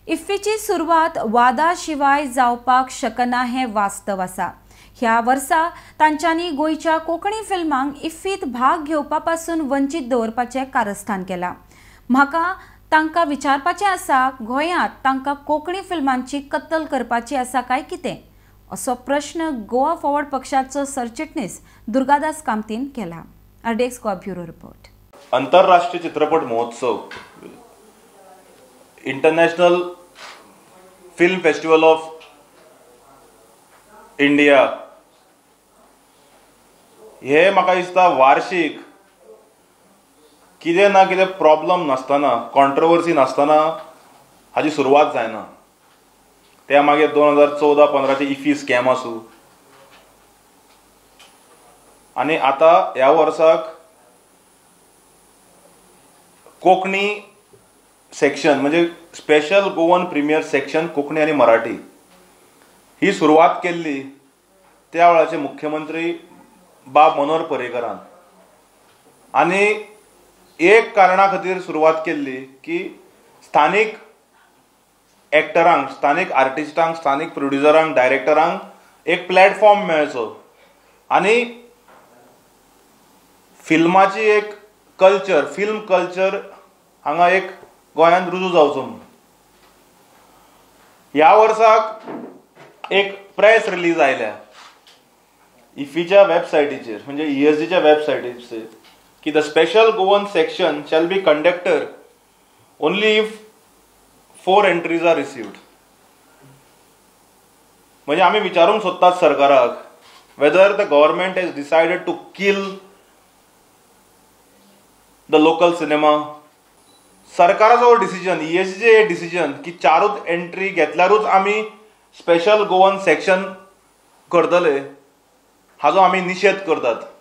इफ्फीची सुरवात वादा शिवाय जावपाक शकना हें वास्तव आसा. ह्या वर्सा तांच्यांनी गोंयच्या कोंकणी फिल्मांक इफ्फीत भाग घेवपा पासून वंचीत दवरपाचें कारस्थान केलां. म्हाका तांकां विचारपाचें आसा, गोंयांत तांकां कोंकणी फिल्मांची कत्तल करपाची आसा काय कितें, असो प्रश्न गोवा फॉरवर्ड पक्षाचो सरचिटणीस दुर्गादास कामतीन केला. RDX Goa bureau report. आंतरराष्ट्रीय चित्रपट महोत्सव, International Film Festival of India हे म्हाका दिसता वार्षिक कितें ना कितें प्रॉब्लम नासतना, कॉन्ट्रोवर्सी नासतना हाजी सुरवात जायना. त्या मागीर 2014-15 इफी स्कॅम आसूं आनी आतां ह्या वर्साक कोंकणी सेक्शन म्हणजे special Goan premiere section Konkani आनी मराठी ही सुरवात केल्ली त्या वेळाचे मुख्यमंत्री बाब मनोहर पर्रीकरान. आनी एक कारणा खातीर सुरवात केल्ली की स्थानीक एक्टरांक, स्थानीक आर्टिस्टांक, स्थानीक प्रोड्युसरांक, डायरेक्टरांक एक प्लॅटफॉर्म मेळचो आनी फिल्माची एक कल्चर, फिल्म कल्चर हांगा एक गोंयांत रुजू जावचो म्हणून. ह्या वर्साक एक प्रेस रिलीज आयल्या इफीच्या वेबसायटीचेर, म्हणजे ESDच्या वेबसायटीचेर, की the special Goan section shall be conducted only if 4 entries are received. म्हणजे आमी विचारूंक सोदतात सरकाराक, whether the government has decided to kill the local cinema. सरकाराचो डिसिजन, ESDचे डिसिजन की 4 एंट्री घेतल्यारूच आमी स्पेशल गोवन सेक्शन करतले, हाजो आमी निशेध करतात.